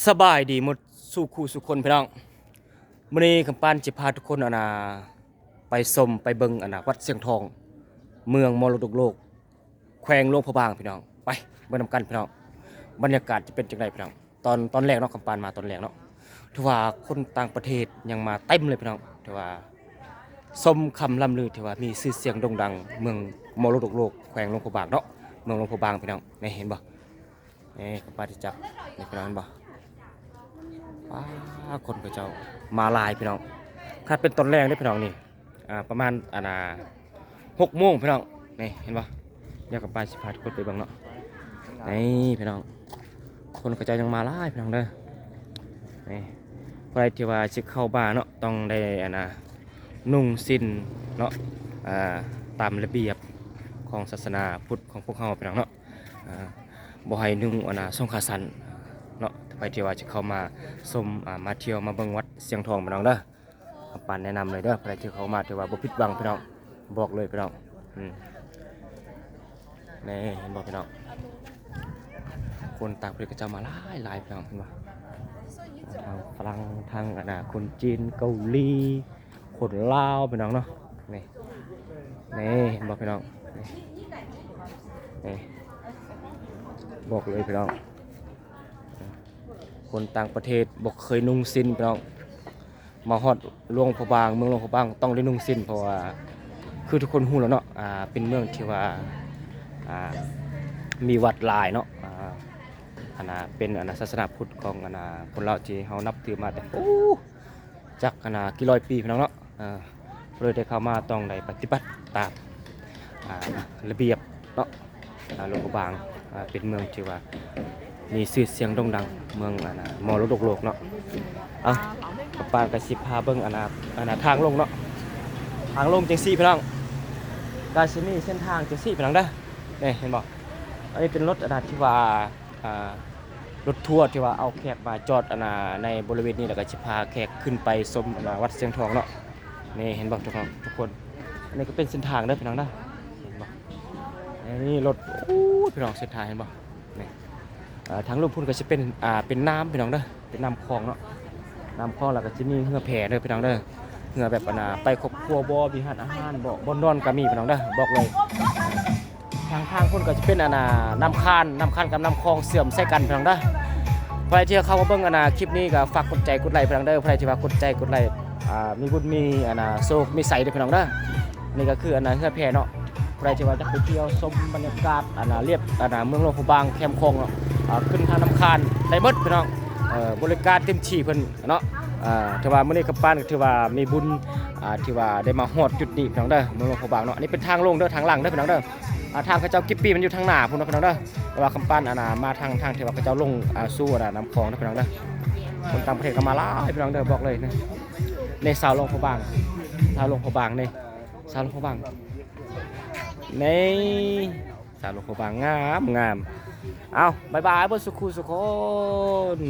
ສະບາຍດີໝົດສູ່ຄູ່ສູ່ຄົນພີ່ນ້ອງ. ມື້ນີ້ຄຳປານຊິພາທຸກຄົນ ອັນນ່າ ໄປຊົມໄປເບິ່ງ ອັນນ່າ ວັດຊຽງທອງ ເມືອງມໍລະດົກໂລກ ແຂວງຫຼວງພະບາງພີ່ນ້ອງ. ໄປເບິ່ງນຳກັນພີ່ນ້ອງ ບັນຍາກາດຈະເປັນຈັ່ງໃດພີ່ນ້ອງ. ຕອນ ຕອນແລກເນາະ ຄຳປານມາຕອນແລກເນາະ ຖືວ່າຄົນຕ່າງປະເທດຍັງມາເຕັມເລີຍພີ່ນ້ອງ. ຖືວ່າສົມຄຳລ່ຳລື ຖືວ່າມີຊື່ສຽງໂດ່ງດັງ ເມືອງມໍລະດົກໂລກ ແຂວງຫຼວງພະບາງເນາະ ເມືອງຫຼວງພະບາງພີ່ນ້ອງ. ນີ້ເຫັນບໍ່? ນີ້ ຄຳປານຊິຈັບ ນີ້ພີ່ນ້ອງເຫັນບໍ່? ວ້າ ຄົນເຂົາເຈົ້າມາຫຼາຍພີ່ນ້ອງ. ຄັນເປັນຕອນແລງເດ້ພີ່ນ້ອງ ນີ້ ອ່າ ປະມານ ອັນນ່າ ຫົກໂມງພີ່ນ້ອງ. ນີ້ເຫັນບໍ່? ດຽວຄຳປານຊິພາທຸກຄົນໄປເບິ່ງເນາະ. ນີ້ພີ່ນ້ອງ ຄົນເຂົາເຈົ້າຍັງມາຫຼາຍພີ່ນ້ອງເດີ. ນີ້ ໃຜທີ່ວ່າຊິເຂົ້າມາເນາະ ຕ້ອງໄດ້ ອັນນ່າ ນຸ່ງສິ້ນເນາະ ອ່າ ຕາມລະບຽບຂອງສາສະໜາພຸດຂອງພວກເຮົາພີ່ນ້ອງເນາະ. ອ່າ ບໍ່ໃຫ້ນຸ່ງ ອັນນ່າ ຊົງຂາສັ້ນເນາະ. ໃຜທີ່ວ່າຈະເຂົ້າມາຊົມ ອ່າ ມາທ່ຽວມາເບິ່ງວັດຊຽງທອງພີ່ນ້ອງເດີ ຄຳປານແນະນຳເລີຍເດີ. ໃຜທີ່ເຂົ້າມາຖືວ່າບໍ່ຜິດຫວັງພີ່ນ້ອງ ບອກເລີຍພີ່ນ້ອງ. ອືມ ນີ້ເຫັນບໍ່ພີ່ນ້ອງ ຄົນຕ່າງປະເທດເຂົາເຈົ້າມາຫຼາຍໆ ພີ່ນ້ອງ ເຫັນບໍ່? ທັງຝຣັ່ງ ທັງ ອັນນ່າ ຄົນຈີນ ເກົາຫຼີ ຄົນລາວພີ່ນ້ອງເນາະ. ນີ້ ນີ້ເຫັນບໍ່ພີ່ນ້ອງ? ນີ້ ນີ້ ບອກເລີຍພີ່ນ້ອງ ຄົນຕ່າງປະເທດບໍ່ເຄີຍນຸ່ງສິ້ນພີ່ນ້ອງ ມາຮອດຫຼວງພະບາງ ເມືອງຫຼວງພະບາງຕ້ອງໄດ້ນຸ່ງສິ້ນ ເພາະວ່າຄືທຸກຄົນຮູ້ແລ້ວເນາະ ອ່າ ເປັນເມືອງທີ່ວ່າ ອ່າ ມີວັດຫຼາຍເນາະ ອ່າ ອັນນ່າ ເປັນ ອັນນ່າ ສາສະໜາພຸດຂອງ ອັນນ່າ ຄົນລາວທີ່ເຮົານັບຖືມາແຕ່ ໂອ້ ຈັກ ອັນນ່າ ກີ່ຮ້ອຍປີພີ່ນ້ອງເນາະ. ເອີ ເລີຍໄດ້ເຂົ້າມາຕ້ອງໄດ້ປະຕິບັດຕາມ ອ່າ ລະບຽບເນາະ. ອ່າ ຫຼວງພະບາງ ອ່າ ເປັນເມືອງທີ່ວ່າມີຊື່ສຽງໂດ່ງດັງ ເມືອງ ອັນນ່າ ມໍລະດົກໂລກເນາະ. ເອົາ ຄຳປານກະຊິພາເບິ່ງ ອັນນ່າ ອັນນ່າ ທາງລົງເນາະ ທາງລົງຈັ່ງຊີ້ພີ່ນ້ອງ ກະຊິມີເສັ້ນທາງຈັ່ງຊີ້ພີ່ນ້ອງເດີ. ນີ້ເຫັນບໍ່? ອັນນີ້ເປັນລົດ ອັນນ່າ ທີ່ວ່າ ອ່າ ລົດທົວທີ່ວ່າເອົາແຂກມາຈອດ ອັນນ່າ ໃນບໍລິເວນນີ້ ແລ້ວກໍຊິພາແຂກຂຶ້ນໄປຊົມ ອັນນ່າ ວັດຊຽງທອງເນາະ. ນີ້ເຫັນບໍ່ທຸກຄົນ ທຸກຄົນ ອັນນີ້ກໍເປັນເສັ້ນທາງເດີພີ່ນ້ອງເດີ ເຫັນບໍ່? ນີ້ລົດ ໂອ້ຍ ພີ່ນ້ອງ ເສັ້ນທາງເຫັນບໍ່? ນີ້ ເອີ ທາງລຸ່ມພຸ້ນກໍຊິເປັນ ອ່າ ເປັນນ້ຳພີ່ນ້ອງເດີ ເປັນນ້ຳຂອງເນາະ ນ້ຳຂອງ ແລ້ວກໍຊິມີເຮືອແພເດີພີ່ນ້ອງເດີ ເຮືອແບບ ອັນນ່າ ໄປຄອບຄົວບໍ ມີຮ້ານອາຫານບໍ ບ່ອນນອນກໍມີພີ່ນ້ອງເດີ ບອກເລີຍ. ທາງ ທາງພຸ້ນກໍຈະເປັນ ອັນນ່າ ນ້ຳຄານ ນ້ຳຄານກັບນ້ຳຂອງເຊື່ອມໃສ່ກັນພີ່ນ້ອງເດີ. ໃຜທີ່ເຂົ້າມາເບິ່ງ ອັນນ່າ ຄລິບນີ້ກໍຝາກກົດໃຈກົດໄລພີ່ນ້ອງເດີ ໃຜທີ່ວ່າກົດໃຈກົດໄລ ອ່າ ມີບຸນມີ ອັນນ່າ ໂຊກມີໄຊເດີພີ່ນ້ອງເດີ. ນີ້ກໍຄື ອັນນ່າ ເຮືອແພເນາະ ໃຜທີ່ວ່າຢາກໄປທ່ຽວຊົມບັນຍາກາດ ອັນນ່າ ລຽບ ອັນນ່າ ເມືອງຫຼວງພະບາງແຄມຂອງເນາະ ອ່າ ຂຶ້ນທາງນ້ຳຄານໄດ້ໝົດພີ່ນ້ອງ ເອີ ບໍລິການເຕັມທີ່ເພິ່ນເນາະ. ອ່າ ຖືວ່າມື້ນີ້ຄຳປານກໍຖືວ່າມີບຸນ ອ່າ ທີ່ວ່າໄດ້ມາຮອດຈຸດນີ້ພີ່ນ້ອງເດີ ເມືອງຫຼວງພະບາງເນາະ. ອັນນີ້ເປັນທາງລົງເດີ ທາງຫຼັງເດີພີ່ນ້ອງເດີ. ອ່າ ທາງເຂົາເຈົ້າກິບປີ້ມັນຢູ່ທາງໜ້າພຸ້ນເນາະພີ່ນ້ອງເດີ ແຕ່ວ່າຄຳປານ ອັນນ່າ ມາທາງ ທາງທີ່ວ່າເຂົາເຈົ້າລົງ ອ່າ ສູ່ ອັນນ່າ ນ້ຳຂອງເດີພີ່ນ້ອງເດີ. ຄົນຕ່າງປະເທດກໍມາຫຼາຍພີ່ນ້ອງເດີ ບອກເລີຍ. ນີ້ ຊາວຫຼວງພະບາງ ຊາວຫຼວງພະບາງນີ້ ຊາວຫຼວງພະບາງ ນີ້ ຊາວຫຼວງພະບາງ ງາມໆ. ເອົາ ບາຍບາຍເບິດສຸຂູສຸຄົນ.